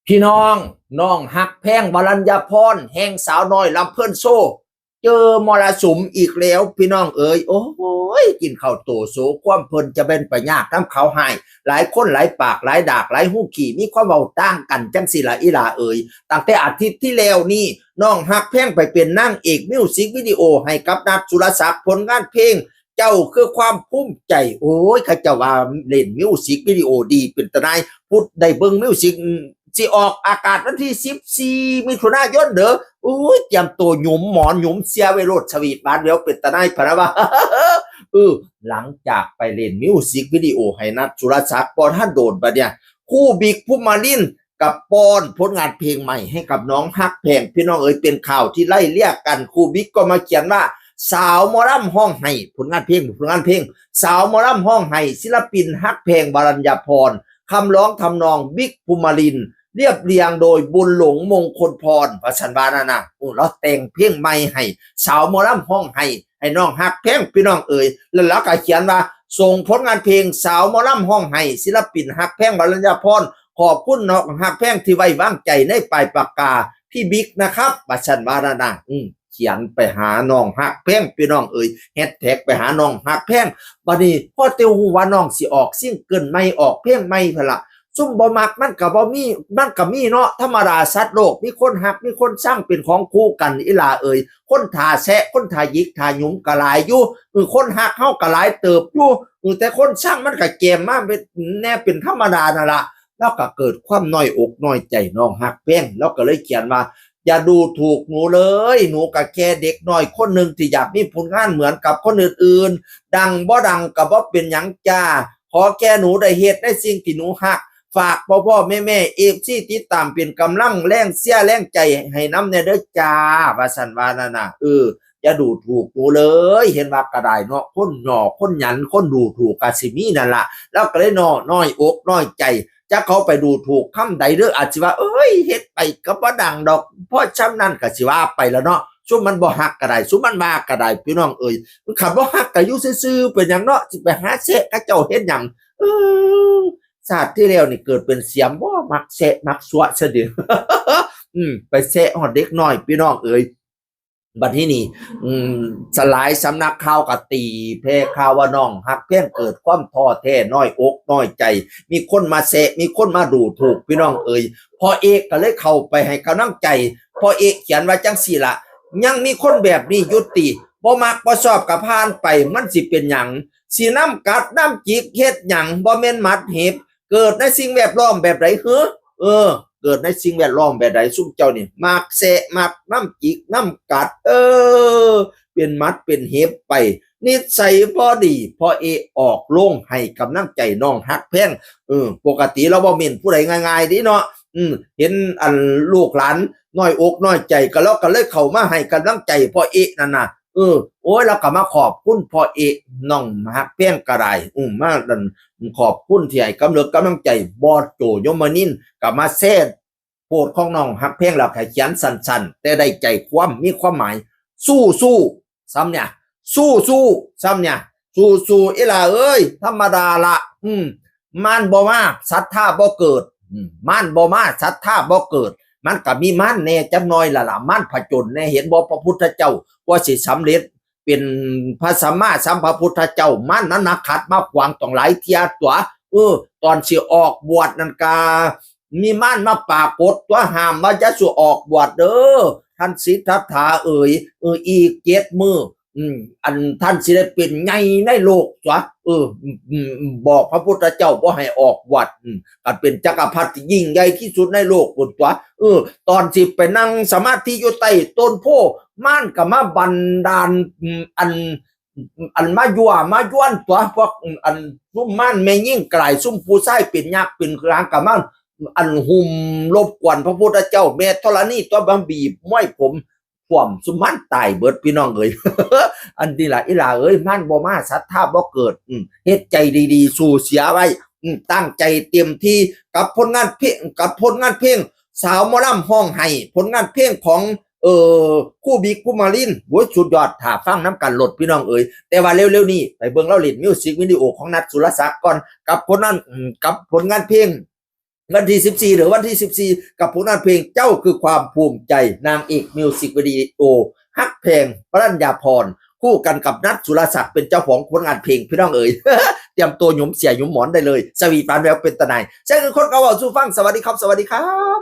ພີ່ນ້ອງ ນ້ອງຮັກແພງ ວະລັນຍາພອນ ແຫ່ງສາວນ້ອຍລຳເພີນໂຊ ເຈີມໍລະສຸມອີກແລ້ວພີ່ນ້ອງເອີຍ. ໂອ້ຍ ກິນເຂົ້າໂຕໂຊຄວາມເພິ່ນ ຈະແມ່ນໄປຍາກນຳເຂົາໃຫ້. ຫຼາຍຄົນຫຼາຍປາກ ຫຼາຍດາກ ຫຼາຍຮູຂີ້ ມີຄວາມເວົ້າຕ່າງກັນ ຈັ່ງຊີ້ລະອີ່ຫຼ້າເອີຍ. ຕັ້ງແຕ່ອາທິດທີ່ແລ້ວນີ້ ນ້ອງຮັກແພງໄປເປັນນາງເອກມິວສິກວິດີໂອໃຫ້ກັບນັດ ສຸລະສັກ ຜົນງານເພງ ເຈົ້າຄືຄວາມພູມໃຈ. ໂອ້ຍ ເຂົາເຈົ້າວ່າເລ່ນມິວສິກວິດີໂອດີເປັນຕາໜ່າຍ ຜູ້ໃດເບິ່ງມິວສິກ ຊິອອກອາກາດວັນທີສິບສີ່ ມິຖຸນາຍົນເດີ. ໂອ້ຍ ຕຽມໂຕຫຍຸມໝອນຫຍຸມເສ່ຍໄວ້ໂລດ ສະຫວີດຫວານແຫວວເປັນຕາໜ່າຍ ພະນະວ່າ. ເອີ ຫຼັງຈາກໄປເລ່ນມິວສິກວິດີໂອໃຫ້ນັດ ສຸລະສັກ ບໍ່ທັນໂດນບາດເນີ້ຍ ຄູບິກ ພູມມະລິນ ກັບປ້ອນຜົນງານເພງໃໝ່ໃຫ້ກັບນ້ອງຮັກແພງ ພີ່ນ້ອງເອີຍ. ເປັນຂ່າວທີ່ໄລ່ເລຍກັນ ຄູບິກກໍມາຂຽນວ່າ ສາວໝໍລຳຮ້ອງໄຫ້ ຜົນງານເພງ ຜົນງານເພງ ສາວໝໍລຳຮ້ອງໄຫ້ ສິລະປິນຮັກແພງ ວະລັນຍາພອນ ຄຳຮ້ອງທຳນອງ ບິກ ພູມມະລິນ ລຽບລຽງໂດຍ ບຸນຫຼົງ ມົງຄົນພອນ ວ່າຊັ້ນວ່ານັ້ນນະ. ໂອ້ ລາວແຕ່ງເພງໃໝ່ໃຫ້ ສາວໝໍລຳຮ້ອງໄຫ້ ໃຫ້ນ້ອງຮັກແພງ ພີ່ນ້ອງເອີຍ. ແລ້ວລາວກໍຂຽນວ່າ ສົ່ງຜົນງານເພງ ສາວໝໍລຳຮ້ອງໄຫ້ ສິລະປິນຮັກແພງ ວະລັນຍາພອນ ຂອບຄຸນນ້ອງຮັກແພງທີ່ໄວ້ວາງໃຈໃນປາຍປາກກາ ພີ່ບິກນະຄັບ ວ່າຊັ້ນວ່ານັ້ນນະ. ອື ຂຽນໄປຫານ້ອງຮັກແພງ ພີ່ນ້ອງເອີຍ ແຮັດແທັກໄປຫານ້ອງຮັກແພງ. ບາດນີ້ພໍແຕ່ຮູ້ວ່ານ້ອງຊິອອກຊິງເກີນໃໝ່ ອອກເພງໃໝ່ພຸ້ນລະ ຊຸມບໍ່ມັກມັນກໍບໍ່ມີ ມັນກໍມີເນາະ ທຳມະດາສັດໂລກ ມີຄົນຮັກມີຄົນຊັງ ເປັນຂອງຄູ່ກັນອີ່ຫຼ້າເອີຍ. ຄົນຖ້າແຊະ ຄົນຖ້າຫຍິກຖ້າຫຍຸມກໍຫຼາຍຢູ່ ເອີ ຄົນຮັກເຮົາກໍຫຼາຍເຕີບຢູ່ ເອີ ແຕ່ຄົນຊັງມັນກໍແກມມາເປັນແນວເປັນທຳມະດານັ້ນລະ. ລາວກໍເກີດຄວາມນ້ອຍອົກນ້ອຍໃຈນ້ອງຮັກແພງ ລາວກໍເລີຍຂຽນວ່າ ຢ່າດູຖູກໜູເລີຍ ໜູກໍແຄ່ເດັກນ້ອຍຄົນໜຶ່ງທີ່ຢາກມີຜົນງານເໝືອນກັບຄົນອື່ນໆ ດັງບໍ່ດັງກໍບໍ່ເປັນຫຍັງຈ້າ ຂໍແຄ່ໜູໄດ້ເຮັດໃນສິ່ງທີ່ໜູຮັກ. ຝາກພໍ່ໆແມ່ໆ ເອັຟຊີ ຕິດຕາມເປັນກຳລັງແຮງເຊຍແຮງໃຈໃຫ້ນຳແດ່ເດີຈ້າ ວ່າຊັ້ນວ່ານັ້ນນະ. ເອີ ຢ່າດູຖູກໜູເລີຍ ເຫັນວ່າກໍໄດ້ເນາະ ຄົນຫຍໍ້ຄົນຫຍັນ ຄົນດູຖູກກໍຊິມີນັ້ນລະ. ລາວກໍເລີຍນ້ອຍ ນ້ອຍອົກນ້ອຍໃຈ ຈັກເຂົາໄປດູຖູກຄຳໃດເດີ ອາດຊິວ່າ ເອີຍ ເຮັດໄປກໍບໍ່ດັງດອກ ພໍຊ່ຳນັ້ນກໍຊິວ່າໄປລະເນາະ. ຊຸມມັນບໍ່ຮັກກໍໄດ້ ຊຸມມັນວ່າກໍໄດ້ ພີ່ນ້ອງເອີຍ. ຄັນບໍ່ຮັກກໍຢູ່ຊື່ໆ ເປັນຫຍັງເນາະ ຊິໄປຫາແຊະເຂົາເຈົ້າເຮັດຫຍັງ? ເອີ ຊາດທີ່ແລ້ວນີ້ເກີດເປັນສຽມບໍ່ ມັກແຊະມັກຊົ່ວຊະເດ. ອື ໄປແຊະຮອດເດັກນ້ອຍ ພີ່ນ້ອງເອີຍ. ບັດທີນີ້ ອືມ ສະ ຫຼາຍສຳນັກຂ່າວກໍຕີແຜ່ຂ່າວວ່ານ້ອງຮັກແພງເກີດຄວາມທໍ້ແທ້ ນ້ອຍອົກນ້ອຍໃຈ ມີຄົນມາແຊະ ມີຄົນມາດູຖູກ ພີ່ນ້ອງເອີຍ. ພໍ່ເອກກໍເລີຍເຂົ້າໄປໃຫ້ກຳລັງໃຈ ພໍ່ເອກຂຽນວ່າຈັ່ງຊີ້ລະ ຍັງມີຄົນແບບນີ້ຢູ່ຕິ ບໍ່ມັກບໍ່ຊອບກໍຜ່ານໄປ ມັນຊິເປັນຫຍັງ ຊິນຳກັດນຳຈິກເຮັດຫຍັງ ບໍ່ແມ່ນໝັດເຫັບ ເກີດໃນສິ່ງແວດລ້ອມແບບໃດເຮີ? ເອີ ເກີດໃນສິ່ງແວດລ້ອມແບບໃດ ຊຸມເຈົ້ານີ້ມັກແຊະ ມັກນຳຈິກນຳກັດ ເອີ ເປັນໝັດເປັນເຫັບໄປ ນິດໄສບໍ່ດີ ພໍ່ເອກອອກໂລງໃຫ້ກຳລັງໃຈນ້ອງຮັກແພງ. ເອີ ປົກກະຕິລາວບໍ່ເມັ້ນຜູ້ໃດງ່າຍໆເດ້ເນາະ ອືມ ເຫັນອັນລູກຫຼານນ້ອຍອົກນ້ອຍໃຈ ກໍລາວກໍເລີຍເຂົ້າມາໃຫ້ກຳລັງໃຈພໍ່ເອກນັ້ນນະ. ເອີ ໂອ້ຍ ລາວກໍມາຂອບຄຸນພໍ່ເອກ ນ້ອງຮັກແພງກໍໄດ້ ອືມ ມາ ອັນ ຂອບຄຸນທີ່ໃຫ້ກຳເລີກກຳລັງໃຈ ບອສໂຈ ຍົມມະນິນ ກໍມາແຊໂພສຂອງນ້ອງຮັກແພງ ແລ້ວກໍຂຽນສັ້ນໆ ແຕ່ໄດ້ໃຈຄວາມ ມີຄວາມໝາຍ ສູ້ໆ ຊ້ຳເນຍ ສູ້ໆ ຊ້ຳເນຍ ສູ້ໆ ອີ່ຫຼ້າເອີຍ ທຳມະດາລະ ອືມ ມານບໍ່ມາ ສັດທາບໍ່ເກີດ ອືມ ມານບໍ່ມາ ສັດທາບໍ່ເກີດ ມັນກໍມີມານແດ່ຈັກໜ່ອຍລະລະ ມານຜະຈົນແດ່ ເຫັນບໍ່ ພະພຸດທະເຈົ້າ ກວ່າຊິສຳເລັດເປັນພະສຳມາສຳພະພຸດທະເຈົ້າ ມານມັນມາຂັດມາຂວາງຕ້ອງຫຼາຍເທື່ອຕົວະ. ເອີ ຕອນຊິອອກບວດນັ້ນກະມີມານມາປາກົດຕົວະ ຫ້າມວ່າຢ່າສູ່ອອກບວດເດີ ທ່ານສິດທັດຖາເອີຍ ເອີ ອີກເຈັດມື້ ອືມ ອັນທ່ານຊິໄດ້ເປັນໃຫຍ່ໃນໂລກຕົວະ ເອີ ອືມ ອືມ ບອກພະພຸດທະເຈົ້າບໍ່ໃຫ້ອອກບວດ ອືມ ກໍເປັນຈັກກະພັດທີ່ຍິ່ງໃຫຍ່ທີ່ສຸດໃນໂລກພຸ້ນຕົວະ ເອີ ຕອນຊິໄປນັ່ງສະມາທິຢູ່ໃຕ້ຕົ້ນໂພ ມານກໍມາບັນດານ ອືມ ອັນ ອັນມາຍົວມາຢວນຕົວະ ພວກ ອືມ ອັນຊຸມມານແມ່ຍິງກະຫຼາຍ ຊຸມຜູ້ຊາຍເປັນຍັກເປັນຫຍັງກໍມາ ອັນ ຫຸ້ມລົບກວນພະພຸດທະເຈົ້າ ແມ່ທໍລະນີຕົວະ ມາບີບມວຍຜົມ ຖ້ວມຊຸມມານຕາຍເບິດ ພີ່ນ້ອງເອີຍ. ອັນນີ້ລະ ອີ່ຫຼ້າເອີຍ ມານບໍ່ມາ ສັດທາບໍ່ເກີດ ອືມ ເຮັດໃຈດີໆ ສູ້ເສຍໄວ້ ອືມ ຕັ້ງໃຈເຕັມທີ່ກັບຜົນງານເພງ ກັບຜົນງານເພງ ສາວໝໍລຳຮ້ອງໄຫ້ ຜົນງານເພງຂອງ ເອີ ຄູບິກ ພູມມະລິນ ໂອ້ຍ ສຸດຍອດ ຖ້າຟັງນຳກັນໂລດ ພີ່ນ້ອງເອີຍ. ແຕ່ວ່າເລັວໆນີ້ ໄປເບິ່ງລາວຫຼິ້ນມິວສິກວິດີໂອຂອງນັດ ສຸລະສັກ ກ່ອນ ກັບຜົນງານ ອືມ ກັບຜົນງານເພງ ວັນທີສິບສີ່ ຫຼື ວັນທີສິບສີ່ ກັບຜົນງານເພງເຈົ້າຄືຄວາມພູມໃຈ ນາງເອກມິວສິກວິດີໂອ ຮັກແພງ ປະລັນຍາພອນ ຄູ່ກັນກັບນັດ ສຸລະສັກ ເປັນເຈົ້າຂອງຜົນງານເພງ ພີ່ນ້ອງເອີຍ ຕຽມໂຕຫຍຸມເສຍຫຍຸມໝອນໄດ້ເລີຍ ສະຫວີດຫວານແຫວວເປັນຕາໜ່າຍ ແຊງຄືຄົນເກົ່າເວົ້າສູ່ຟັງ ສະຫວັດດີຄັບ ສະຫວັດດີຄັບ.